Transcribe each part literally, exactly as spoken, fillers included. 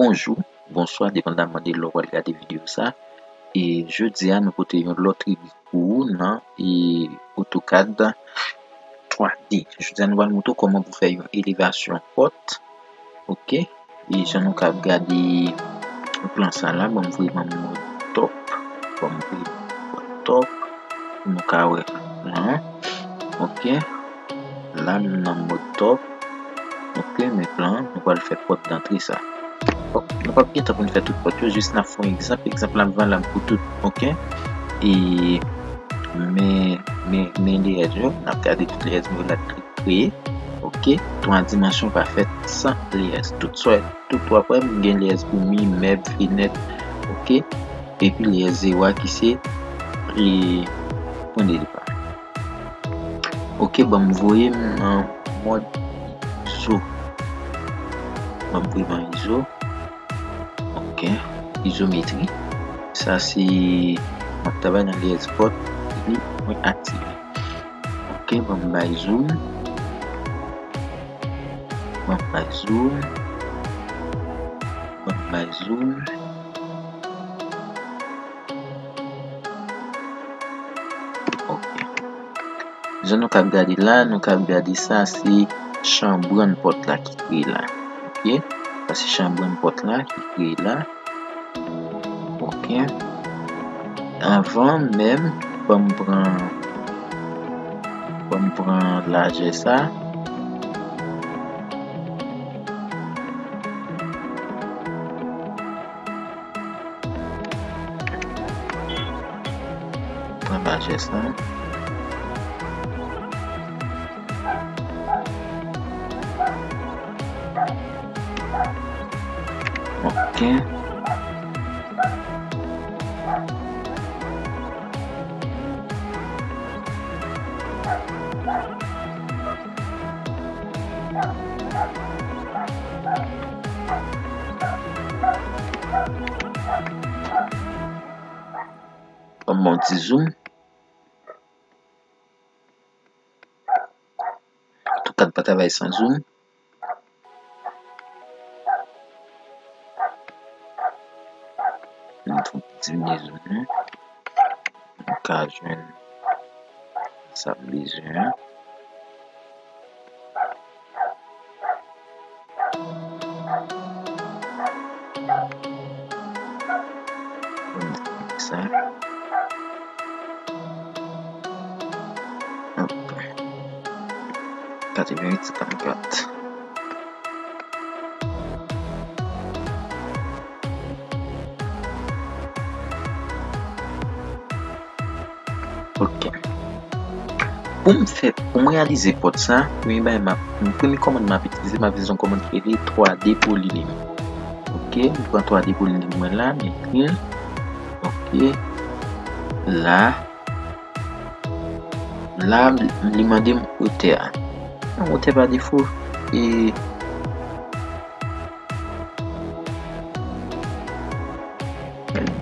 Bonjou, bonswa, depandaman de lè w pral gade videyo sa. E jodi a, nou pote yon lòt ribrik pou ou nan e AutoCAD twa D. Jodi a, nou pral montre w kòman pou fè yon elevasyon pòt. Oke. E jan nou ka ap gade plan sa la, ban m voye ban m mòd top. Ban m voye mòd top. Pou nou ka wè plan an. Oke. La, nou nan mòd top. Oke, men plan an, nou pral fè pòt dantre sa. Bon, nou p ap gen tan pou n fè tout pòt yo, jis n ap fè yon egzanp. Egzanp la valab pou tout, oke? E men, men, men layers yo, n ap gade tout layers nou la kreye, oke? Twa dimansyon pa fèt san layers. Tout sa, tout w ap wè, m gen layers pou mi, mèb, fenèt, oke? Epi layers zewo a ki se, e, pwen de depa. Oke, ban m voye m nan mòd izo. Ban m voye m an izo. Oke, izometri. Sa se, m ap travay nan layers pòt, epi mwen aktive. Oke, ban m bay zoom. Ban m bay zoom. Ban m bay zoom. Oke. Jan nou ka ap gade la, nou ka ap gade sa, se chanbrann pòt la ki kreye la. Oke? Sa se chanbrann pòt la ki kreye la. Oke. Anvan menm, ban m pran, ban m pran lajè sa. Pran lajè sa. Oke. Ban m yon ti zoom. AutoCAD pa travay san zoom. Nou diminye zoom nan. Nou ka jwenn sa n bezwen an. Sa. Hop. Katreventuit senkannkat. Oke. Pou m fè, pou m reyalize pòt sa, premye bagay m ap, premye kòmand m ap itilize, m ap itilize yon kòmand ki rele twa D Polyline. Oke, m pran twa D Polyline mwen la, m ekri l. Oke. La, la, li mande m wotè a. Non, wotè pa defo. E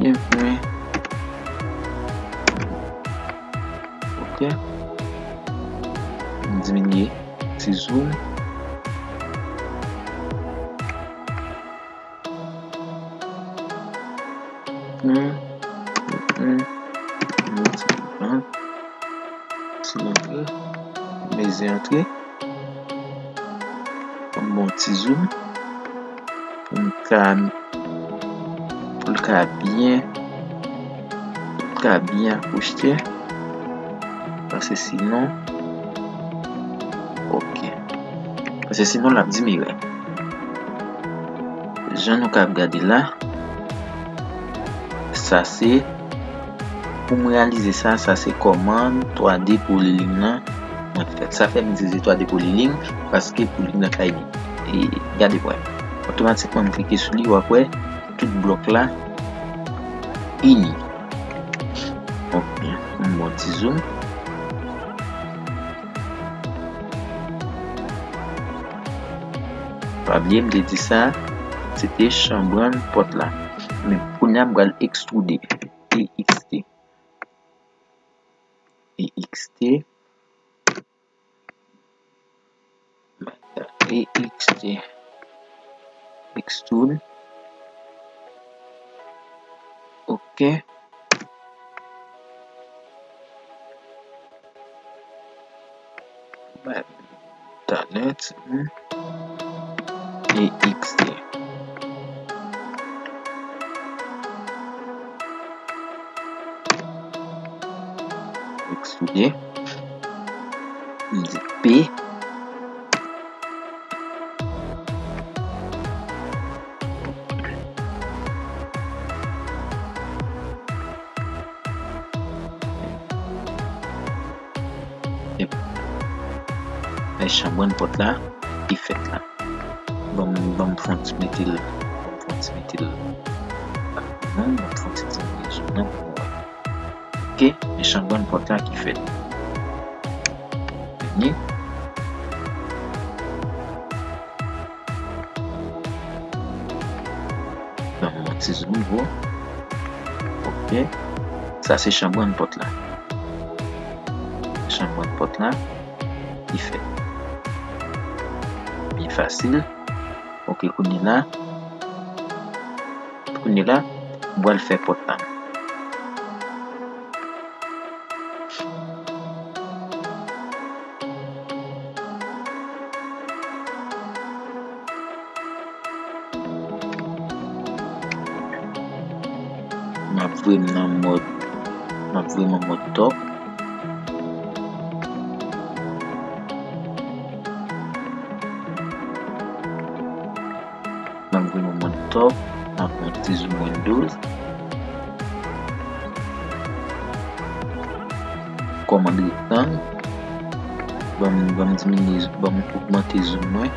Byen fini. Oke. M diminye ti zoom. Hmm. Hmm. Hmm. Ti antre. Mezi antre. Ban m yon ti zoom. Pou m ka, pou l ka byen, pou l ka byen apwoche. Paske sinon, oke. Paske sinon, l ap di m erè. Jan nou ka ap gade la, sa se Pou m reyalize sa, sa se kòmand twa D Polyline nan mwen fè. Sa fè m itilize twa D Polyline, paske Polyline nan ka ini. E gade pou wè. Otomatikman, m klike sou li, w ap wè tout blòk la ini. Oke, m bon ti zoom. Pa bliye, m te di sa, se te chanbrann pòt la. Men kounye a, m pral ekstride. E X T. E X T. E X T. Extrude. Ok. Ba talè ti moun. E X T. Extrude. M di P. E, e chanbrann pòt la ki fèt la. Ban m, ban m fè yon ti mete l, ban m fè yon ti mete l. Non, ban m fè yon ti diminisyon nan pou nou wè. Ok, e chanbrann pòt la ki fèt. Vini. Ban m yon ti zoom pou. Ok. Sa se chanbrann pòt la. Chanbrann pòt la ki fèt. Byen fasil. Ok, kounye la. Kounye la, m pral fè pòt la. M ap voye m nan mòd, m ap voye m an mòd top. M ap voye m an mòd top, m ap pran ti zoom Windows. Kòmand rektang. Ban m, ban m diminye, ban m ogmante zoom mwen.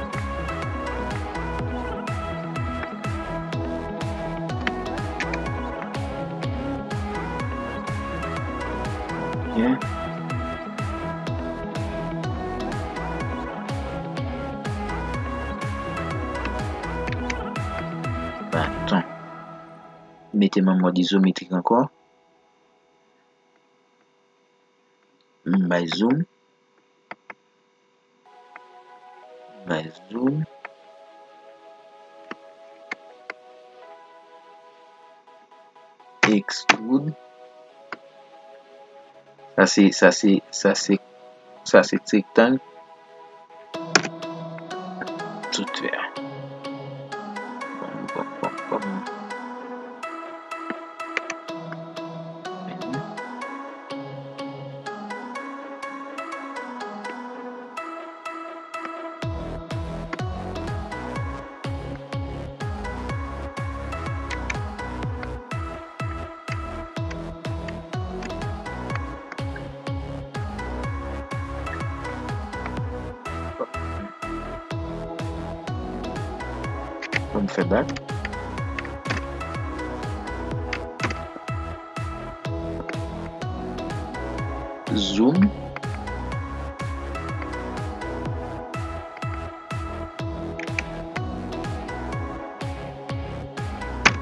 Ok. Baton. Mete m an mòd izometrik ankò. M bay zoom. Bay zoom. Extrude. Sa se, sa se, sa se, sa se ti rektang. Tout fè. Pom, pom, pom, pom. Pou m fè bak. Zoom.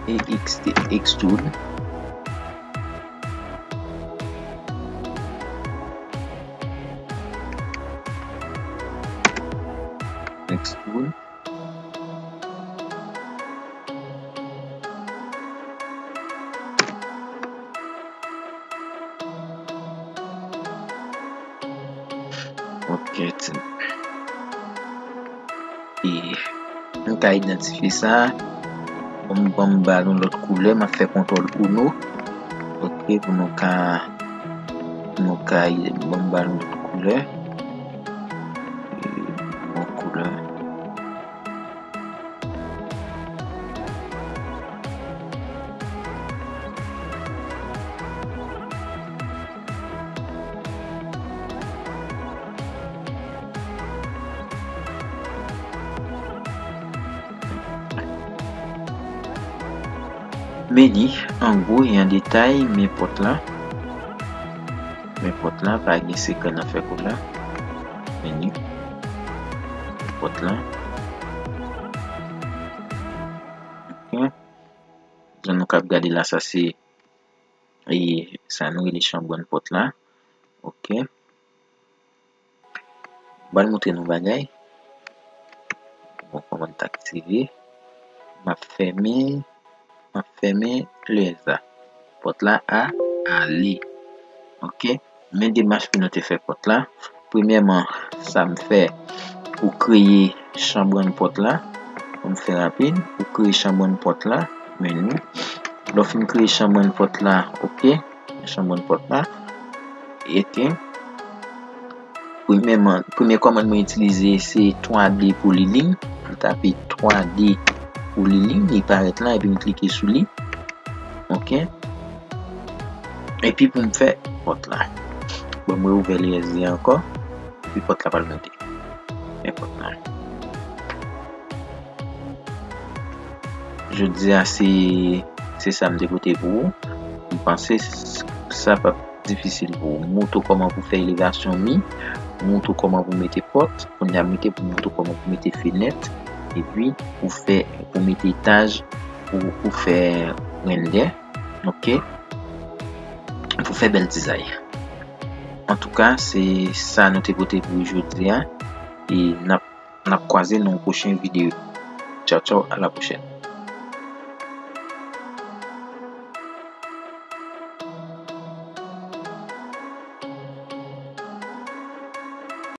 E X T, extrude. Extrude. Ok, ti. E, nou ka idantifye sa. Ban m, ban m ba l yon lòt koulè, m ap fè kontwòl uno. Ok, pou nou ka, pou nou ka, ban m ba l yon lòt koulè. E, yon koulè. Men li, an gwo e an detay, men pòt la. Men pòt la, pa gen sekrè nan fè kou la. Men li. Men pòt la. Ok. Jan nou k ap gade la, sa se, e, sa nou rele chanbrann pòt la. Ok. M pral montre nou bagay. Bon, kòman t aktive. M ap fèmen, m ap fèmen lè sa. pòt la a ale. Ok, men demach pou nou te fè pòt la. Premyèman, sa m fè, ou kreye chanbrann pòt la. Pou m fè rapid, ou kreye chanbrann pòt la, men nou. Lè w fin kreye chanbrann pòt la, ok, chanbrann pòt la. Ok. Premyèman, premye kòmand mwen itilize se twa D polyline. M tape twa D polyline, li parèt la, epi m klike sou li. Ok. Epi pou m fè pòt la. Bon, mwen ouvè leyèz li ankò. Epi pòt la pral monte. Men pòt la. Jodi a se, se sa m te pote pou ou. M panse s- sa p ap difisil pou ou. M montre w kòman pou fè elevasyon mi, m montre w kòman pou mete pòt, kounye a m mete pou montre w kòman pou mete fenèt, epi pou fè, pou mete etaj, pou, pou fè render, ok, pou fè bèl dizay. Antouka, se sa nou te pote pou jodi a, e n ap, n ap kwaze nan yon pwochen videyo. Tchaw, tchaw, a la pwochèn.